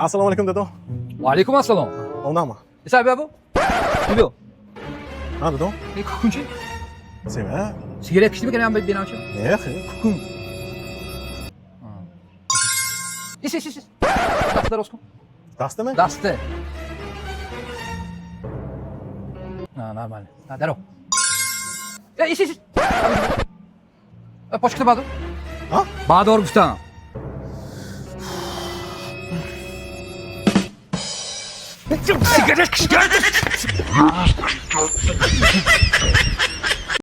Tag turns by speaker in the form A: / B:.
A: Assalomu alaykum, dado.
B: Ва алайкум ассалом.
A: Ondanmi?
B: Иса, биё, бу. Биё.
A: Ha, dado.
B: Кукун чи?
A: Sema.
B: Сигарет кишти мекунам, бинам чи?
A: Не, хе.
B: Кукун. Ис, ис, ис. Даст дароз кун.
A: Dastimi?
B: Дасте. А, нормально. А, даро. Э, ис, ис, ис. Э, почката бадор.
A: Ha?
B: Бадор гуфтам. Сигарет кишти.